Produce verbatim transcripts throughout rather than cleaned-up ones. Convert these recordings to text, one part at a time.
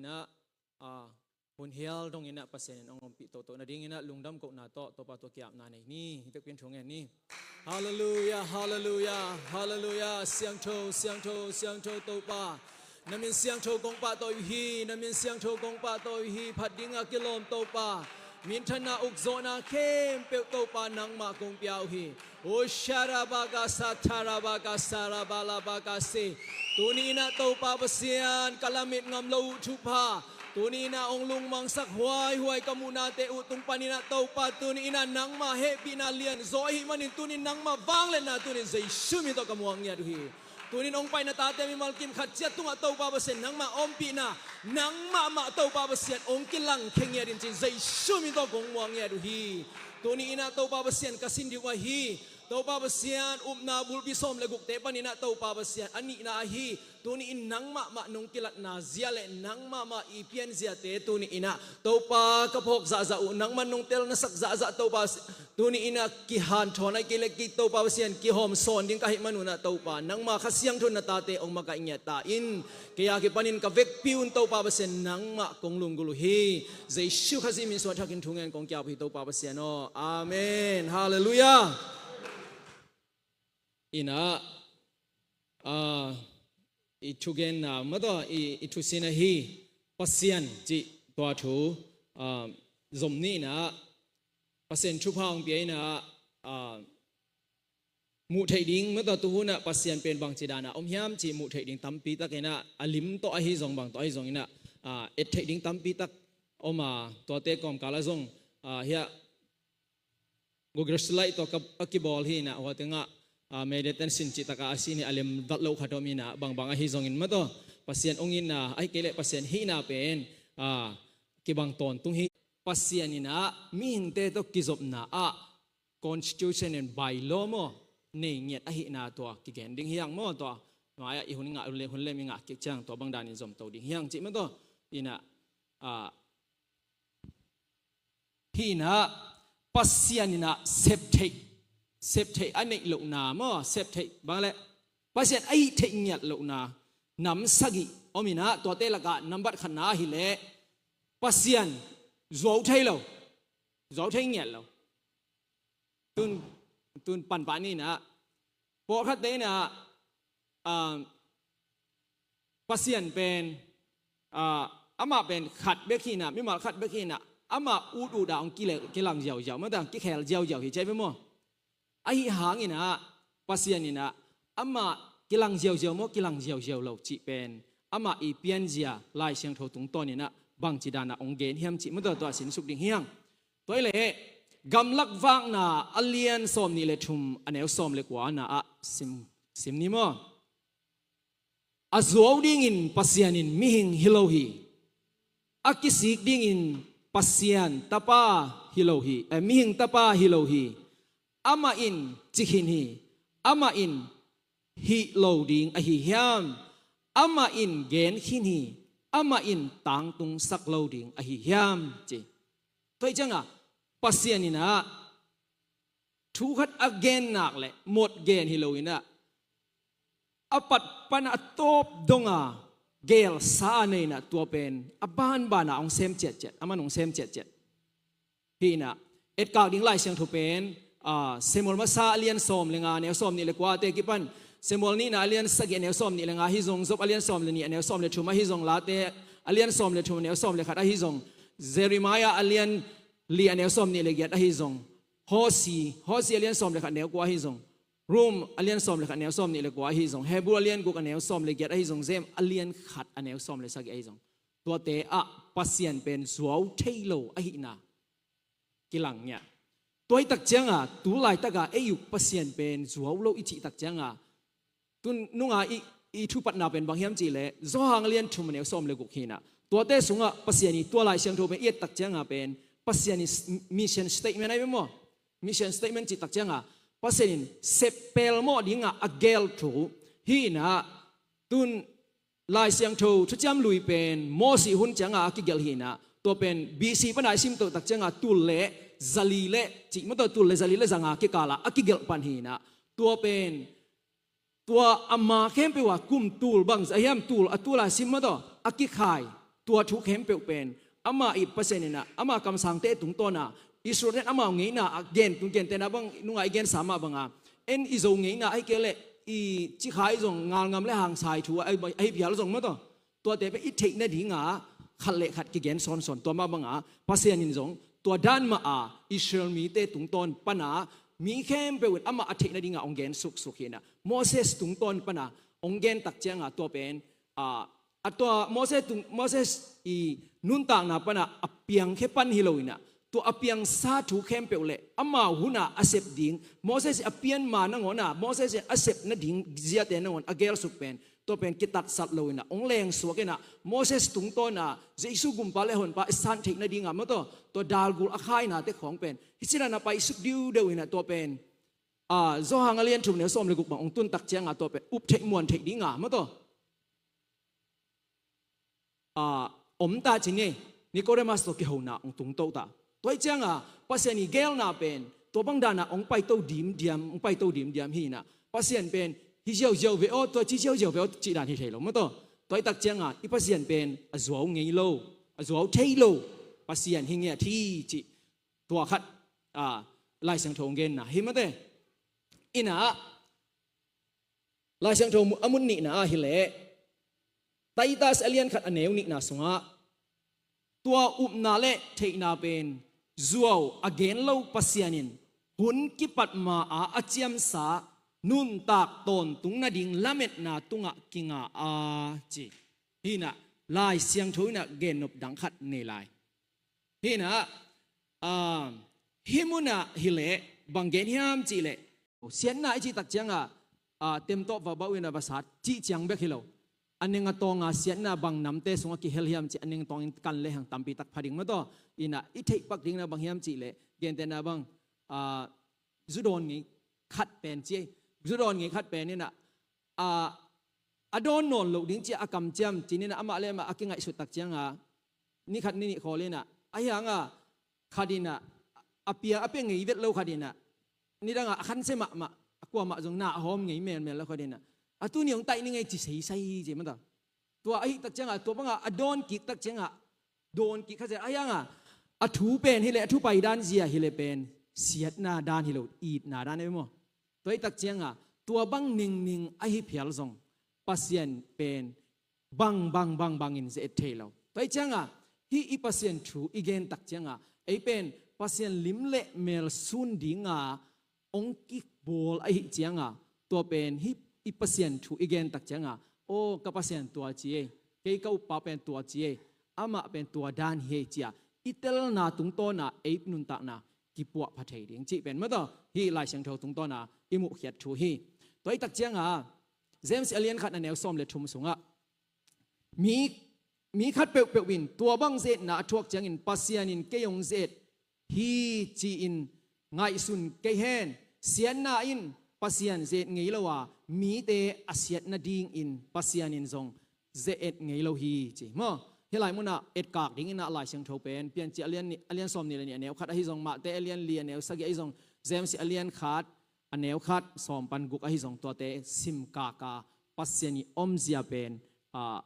Inah, ah, hun hial dongin ah Pasian in hong ompih toto nadingin ah lungdam kohna tawh Topa tawh ki-apna nei ni. Hih tekpi in thu ngen ni. Halleluiah, halleluiah, halleluiah. Siangtho, siangtho, siangtho Topa. Na min siangtho kong pahtawi uh hi, na min siangtho kong pahtawi uh hi. Phat dingah kilawm Topa. Minthanna, ukzawhna khempeuh Topa nangmah kong pia uh hi. O sharabaka satarabaka sarabalabaka se. Tuni inah Topa Pasian, ka lamet ngam lo uh thupha, tuni inah hong lungmangsak huaihuai ka muhnate uh tung paninah Topa, tuni inah nangmah hehpihna lianzaw ahih manin tuni nangmah vangliatna tuni Jesu min tawh ka muang ngiat uh hi. Tuni in hong paina tate mimal kim khat ciat tungah Topa Pasian nangmah ompihna, nangmah mah Topa Pasian hong kilangkhia ngiat in ci-in Jesu min tawh kong muang ngiat uh hi. Tuni inah Topa Pasian ka sin ding uh ahi, Topa Pasian upna bulpi sawm le gukte paninah Topa Pasian a nihna ahi, tuni in nangmah mah nong kilatna zia le nangmah mah i pianziate tuni inah Topa ka phawk zahzah uh, nangmah nong telnasak zahzah Topa, tuni inah kihanthawn ahih kei leh ki Topa Pasian kihawm sawn ding ka hih manun ah Topa nangmah Kha Siangtho na tate hong makaih ngiat ta in. Kei a kipanin ka vekpi un Topa Pasian nangmah kong lunggulh uh hi. Jesu Khazih min suang thakin thu ngen kong ki-ap uh hi Topa Pasian aw. Amen. Halleluiah. Inah, ah, i thugenna mah tawh i, i thusin ahi Pasian cih tua thu, ah, zom ni inah Pasian thupha hong pia inah, ah, muh theih ding mah tawh tuhun ah Pasian pen bangci danah om hiam cih muh theih ding tampi tak inah, a lim tawh ahi zong bang tawh ahi zong inah, ah, et theih ding tampi tak om a, tuate kawmkal ah zong, ah, hiah Google Slide tawh ka, a kibawl hi inah, hua tengah, ah, meditation cih takah a sin hi a lem vat loh khat om inah, bangbang ahi zongin mah tawh Pasian hong itna, ahih kei leh Pasian hihna pen, ah, kibang tawntung hi. Pasian inah mihingte tawh kizopna ah constitution and bylaw maw nei ngiat ahihna tua kigen ding hiang maw tua. Mai-ah i hun ngah hun lem, hun lem i ngah kik ciang tua bang danin zomto ding hiang cih mah tawh inah, ah, hi inah Pasian inah sep theih, sep theih a neih lohna maw, sep theih bang leh Pasian a hih theih ngiat lohna nam sagih om inah, tuate lakah nambat khatna ahih leh Pasian zuau thei lo, zuau thei ngiat lo. Tun, tun panpah ni inah, pawlkhatte inah, ah, Pasian pen, ah, amah pen khat bek hi inah, mimal khat bek hi inah, amah ut ut ah hong kile-, kilang ziauziau mah tang kikhel ziauziau hi ci-a ve maw. Ahi hang inah Pasian inah amah kilang ziauziau maw, kilang ziauziau lo cih pen amah i pianzia Lai Siangtho tungtawn inah bangci danah hong gen hiam cih mah tawh tua sinsuk ding hiang. Tua hi leh Gamlak Vakna a lian sawm nih le thum a neu sawm le kuana ah sim, sim ni maw. A zuau dingin Pasian in mihing hi lo hi. A kisik dingin Pasian tapa hi lo hi, eh, mihing tapa hi lo hi. Amah in ci khin hi. Amah in hih lo ding ahi hiam? Amah in gen khin hi. Amah in tangtungsak lo ding ahi hiam? Ci. Tua hi ciangah Pasian inah thu khat a gen nak leh mot gen hi lo inah, a pat pan a tawp donga gelsa a nei inah tua pen a banbanah hong sem ciatciat, aman hong sem ciatciat. Hi inah etkak ding Lai Siangtho pen, ah, Samuel masa a lian sawm le nga a neu sawm nih le kua te kipan, Samuel nihna a lian sagih a neu sawm nih le nga ahi zong, Job a lian sawm le nih a neu sawm le thum ahi zong, Late a lian sawm le thum a neu sawm le khat ahi zong, Jeremiah a lian li a neu sawm nih le giat ahi zong, Hosea, Hosea a lian sawm le khat neu kua ahi zong, Rom a lian sawm le khat neu sawm nih le kua ahi zong, Hebru a lian guk a neu sawm le giat ahi zong, James a lian khat a neu sawm le sagih ahi zong, tuate ah Pasian pen zuau thei lo ahihna kilang ngiat. Tua hi tak cianga tu laitaka ei uh Pasian pen zuau lo i cih tak cianga, tu nunga i, i thupatna pen bang hiam cih leh Johan a lian thum a neu sawm le guk hi inah, tuate sungah Pasian i tua Lai Siangtho pen i et tak cianga pen Pasian i s-, mission statement ahi ve maw. Mission statement cih tak cianga Pasian in sep pelmawh dinga a gel thu hi inah, tun Lai Siangtho Thuciam Lui pen Moses hun cianga a kigelh hi inah, tua pen B C pana i simtoh tak cianga tul le zali le cih mah tawh, tul le zali le zanga kikala a kigelh pan hi inah, tua pen tua ama khempeuh a kum tul bang za hiam, tul a tul a sim mah tawh a kikhai tua thu khempeuh pen ama i Pasian in ah ama kamsangte tungtawn a Israel ten amau ngeina a gen tung gentehna bang nungah i gensa mah banga en i Zo ngeina ahi kei leh i Cikha i zong ngalngam le hangsai thu ahi phial zong maw taw, tuate pen i theih nadinga khat le khat kigen sawnsawn. Tua mah banga Pasian in zong tua dan mah a Israel mite tungtawn pana mi khempeuh in amah a theih nadinga hong gen suksuk hi in ah Moses tungtawn pana hong gen tak cianga tua pen a, a tua Moses tung, Moses i nuntakna pana a piangkhe pan hi lo in ah tua a piangsa thu khempeuh le amau huna a sep ding Moses a pianma nangawn a Moses in a sep nading ziate nangawn a gelsuk pen tua pen kitatsat lo in ah hong lengsuak in ah Moses tungtawn a Jesu gumpa le honpa i san theih nadinga maw taw, tua dalgul a khainate khawng pen hih cinan a paisuk diudeu in ah tua pen a, Johan a lian thum neu sawm le guk bang hong tun tak cianga tua pen up theih muan theih dinga maw taw, a, om ta ci ngei. Nicodemus tawh kihona hong tungto ta. Tua hi cianga Pasian i gelna pen tua bang dana hong paito dimdiam, hong paito dimdiam hi in ah Pasian pen hi ziauziau ve aw, tua ci ziauziau ve aw cih dan hi thei lo maw taw. Tua hi tak cianga i Pasian pen a zuau ngei lo, a zuau thei lo Pasian hi ngiat hi cih tua khat a, Lai Siangtho hong genna hi maw te. In ah Lai Siangtho a mun nihna ah hileh Titus a lian khat a neu nihna sungah tua upna le theihna pen zuau a gen lo Pasian in hun kipat ma-a a ciamsa nuntak tawntung nading lametna tungah kinga a ci. Hi in ah Lai Siangtho in ah gennop dang khat nei lai. Hi in ah, a, hih munah hileh bang gen hiam cihleh siatna i cih tak cianga a, temtawh va bauh in a va sat cih ciang bek hi lo. A neng a tawnga siatna bang namte sungah kihel hiam cih a neng tawngin kan lehang tampi tak pha ding maw taw. In ah i theih pak dingna bang hiam cihleh gentehna bang a, zudawn ngei khat pen ci ei. Zudawn ngei khat pen in ah a, a dawn nawn loh ding cia a kamciam cin in ah amah le amah a kingaihsut tak cianga ni khat ni nih khawl in ah ahi hanga khat in ah a pia a pia ngei vet lo khat in ah nidangah a khansia mahmah a kuamah zong na a hawm ngei melmel lo khat in ah a tuni hong taih ni ngei ci seisai hi ci maw taw. Tua ahi tak cianga tua banga a dawn kik tak cianga dawn kik kha zia ahi hanga a thu pen hileh a thu paidan zia hileh pen siatna dan hi lo, itna dan ahi maw. Tua hi tak cianga tua bang ningning ahi phial zong Pasian pen bang bang bang bangin ze-et thei lo. Tua hi cianga hih i Pasian thu i gen tak cianga ei pen Pasian lim le mel sun dinga hong kibawl ahi cianga tua pen hih i Pasian thu i gen tak cianga aw ka Pasian tua ci ei, kei ka uppa pen tua ci ei, amah pen tua dan hi ei cia i telna tungtawna ei nuntakna kipuahpha thei ding cih pen maw taw hih Lai Siangtho tungtawna i muhkhiat thu hi. Tua hi tak cianga James a lian khat a neu sawm le thum sungah mi, mi khat peuhpeuh in tua bang ze-etna a thuak ciangin Pasian in kei hong ze-et hi ci-in ngaihsun kei hen. Siatna in Pasian ze-et ngei lo a mite a siat nadingin Pasian in zong ze-et ngei lo hi ci maw. Hih lai munah etkak dingin ah Lai Siangtho pen Piancil a lian, a lian sawm nih le nih a neu khat ahi zong, Mate a lian li a neu sagih ahi zong, James a lian khat a neu khat sawm pan guk ahi zong tuate simkaka Pasian i omzia pen a,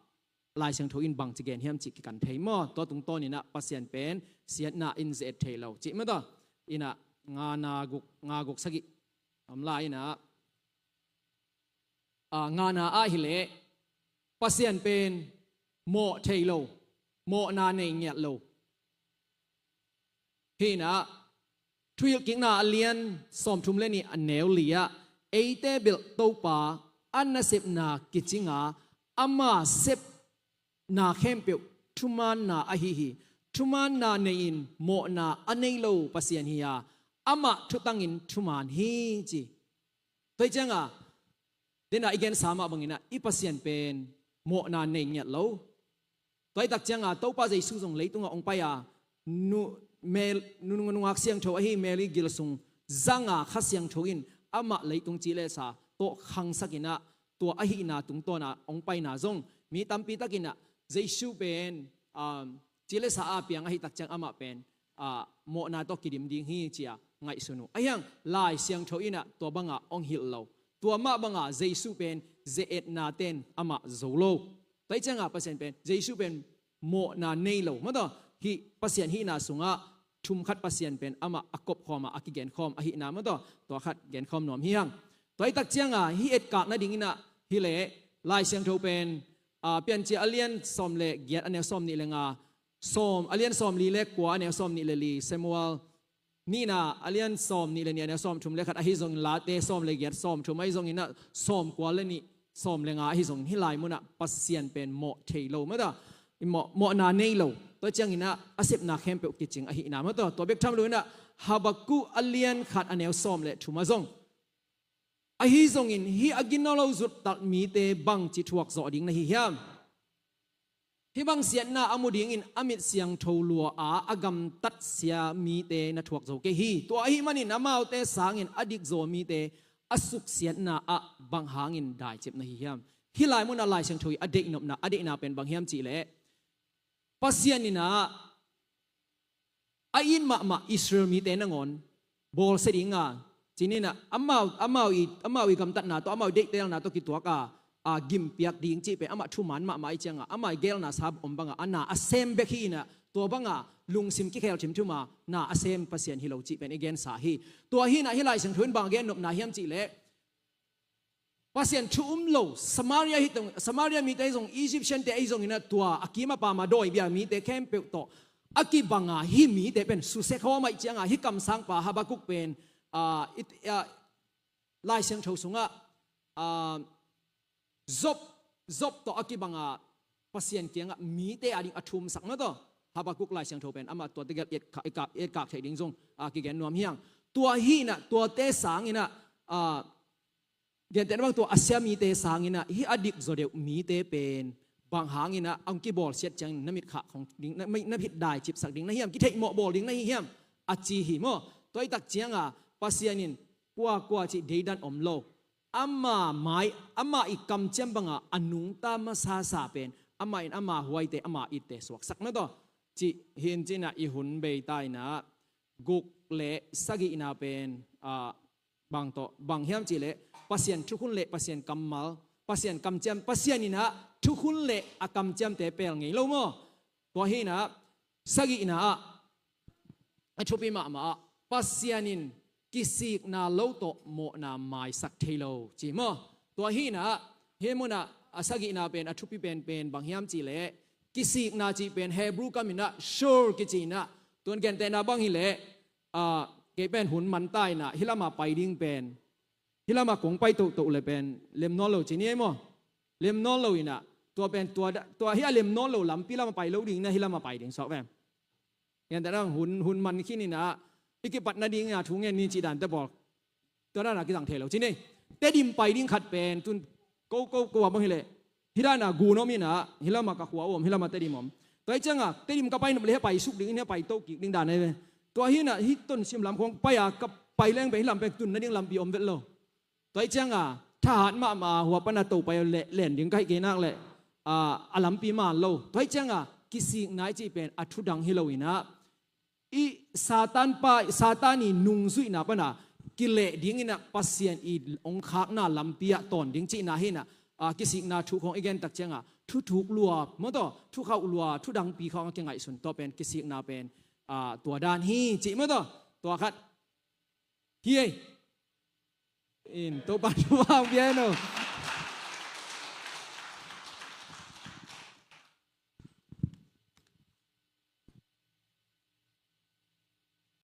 Lai Siangtho in bangci gen hiam cih kikan thei maw. Tua tungtawn in ah Pasian pen siatna in ze-et thei lo cih maw taw. In ah ngana guk, nga guk sagih om lai in ah a, ngana ah hileh Pasian pen mawh thei lo, mawhna nei ngiat lo. Hi in ah Thuhilhkikna a lian sawmthum le nih a neu li ah eite belh Topa a nasepna kicinga ama sepna khempeuh thumaanna ahi hi. Thumaanna nei-in mawhna a nei lo Pasian hi a amah thutangin thumaan hi ci. Tua hi cianga dena i gensa mah bangin ah i Pasian pen mawhna nei ngiat lo. Tua hi tak cianga Topa Jesu zong leitungah hong pai a nu, mel, nu, nu, nungak siangtho ahi Mary gil sung zanga Kha Siangtho in amah leitung cilesa tawh khangsak in ah tua ahihna tungtawna hong paina zong mi tampi takin ah Jesu pen um, cilesa a piang ahi tak ciang amah pen a, mawhna tawh kidim ding hi cia ngaihsun uh. Ahiang Lai Siangtho in ah tua banga hong hilh lo. Tua mah banga Jesu pen ze-etna ten amah zo lo. Tua hi cianga Pasian pen Jesu pen mawhna nei lo. Mawtaw, hih Pasian hihna sungah thum khat Pasian pen amah a kopkhawm a, a kigenkhawm ahihna, mawtaw, tua khat genkhawm nuam hi hang. Tua hi tak cianga hih etkak nadinginah hileh Lai Siangtho pen, a, Piancil a lian sawm le giat a neu sawm nih le nga, sawm, a lian sawm li le kua a neu sawm nih le li, Samuel nihna a lian sawm nih le nih a neu sawm thum le khat ahi zongin, Late sawm le giat sawm thum ahi zonginah sawm kua le nih, sawm le nga ahi zongin, hih lai munah Pasian pen mawh thei lo, mawtaw, mawh, mawhna nei lo. Tua cianginah a sepna khempeuh kicing ahihna, mawtaw, tua bek tham loinah Habakkuk a lian khat a neu sawm le thum ah zong, ahi zongin hih a gina lo zuttak mite bangci thuak zawh ding na hi hiam? Hih bang siatna a mu dingin a mit siangtho lua a, a gamtatsia mite na thuak zo kei hi. Tua ahih manin amaute sangin a dikzaw mite a suksiatna ah bang hangin daicip na hi hiam? Hih lai munah Lai Siangtho i a deihnopna, a deihna pen bang hiam cihleh, Pasian inah a it mahmah Israel mite nangawn bawlsia dinga, cininah amau, amau i, amau i gamtatna tawh, amau i deihtelna tawh kituaka, a, gimpiak ding cih pen amah thuman mahmah i cianga, amah i gelna sa om banga a na a sem bek hi inah, tua banga lungsim kikhel thimthuma na a sem Pasian hi lo cih pen i gensa hi. Tua hinah hih Lai Siangtho in bang a gennopna hiam cihleh, Pasian thu um lo, Samaria hi tong, Samaria mite ahi zong, Egyptian te ahi zonginah tua a kim a pam a dawi bia mite khempeuh tawh a kibanga hih mite pen susia khawm ahih cianga hih kamsangpa Habakkuk pen, a, it, a, Lai Siangtho sungah, a, Job, Job tawh a kibanga Pasian kiangah mite a ding a thumsak, mawtaw, Habakkuk Lai Siangtho pen amah tua tegel etkak, etkak, etkak theih ding zong, a, kigen nuam hi hang. Tua hinah tuate sanginah, a, gentehna bang tua a sia mite sanginah hih a dikzaw deuh mite pen bang hanginah a hong kibawlsiat ciangin na mitkhah khong ding, na, na mit daicipsak ding na hiam, kitheihmawh bawl ding na hi hiam, a ci hi maw. Tua hi tak cianga Pasian in kuakua cih deidan om lo. Amah mai, amah i kamciam banga a nungta masasa pen amah in ama huaite, ama itte suaksak, mawtaw, cih hi in cinah i hun beita inah guk le sagihna pen, a, bang tawh, bang hiam cihleh Pasian thukhun le Pasian kammal, Pasian kamciam, Pasian inah thukhun le a kamciamte pel ngei lo maw. Tua hinah sagihna ah a thupi mahmah ah Pasian in kisikna lo tawh mawhna maisak thei lo ci maw. Tua hinah hih munah a sagihna pen a thupi penpen bang hiam cihleh, kisikna cih pen Hebrew kaminah Sheol kici inah, tuan gentehna bang hileh, a, kei pen hun manta inah hih lama pai ding pen, hih lama kong pai tohtoh le pen lem nawn lo ci ni ei maw. Lem nawn lo inah tua pen tua, tua hih a lem nawn lo lampi lama pai lo ding inah hih lama pai ding suak ve. Gentehna hun, hun man khin inah i kipat nadinga thu ngen ni cih dante bawl, tua dana kizang thei lo ci ni. Tedim pai ding khat pen tun ko, ko, ko a bang hileh, hih dana gun om inah hih lama ka khua om, hih lama Tedim om. Tua hi cianga Tedim ka pai nop le hia pai suk ding, hia pai to kik ding dan ahi ve. Tua hinah hih Tonsim lam khong pai a ka pai leng pen hih lam pen tun nading lampi om vet lo. Tua hi cianga thahat mahmah hua pana to pai le len ding ka hih kei nak leh, a, a lampi man lo. Tua hi cianga kisikna i cih pen a thudang hi lo inah, i Satan pa, Satan i nungzuihna pana kileh dinginah Pasian i ong khakna lampi ah tawn ding cihna hinah, a, kisikna thu khong i gen tak cianga thuthuk lua, mawtaw, thukhauh lua, thudangpi khong a kingaihsun, tua pen kisikna pen, a, tua dan hi cih, mawtaw, tua khat hi ei. In Topa thu hang bia hen aw.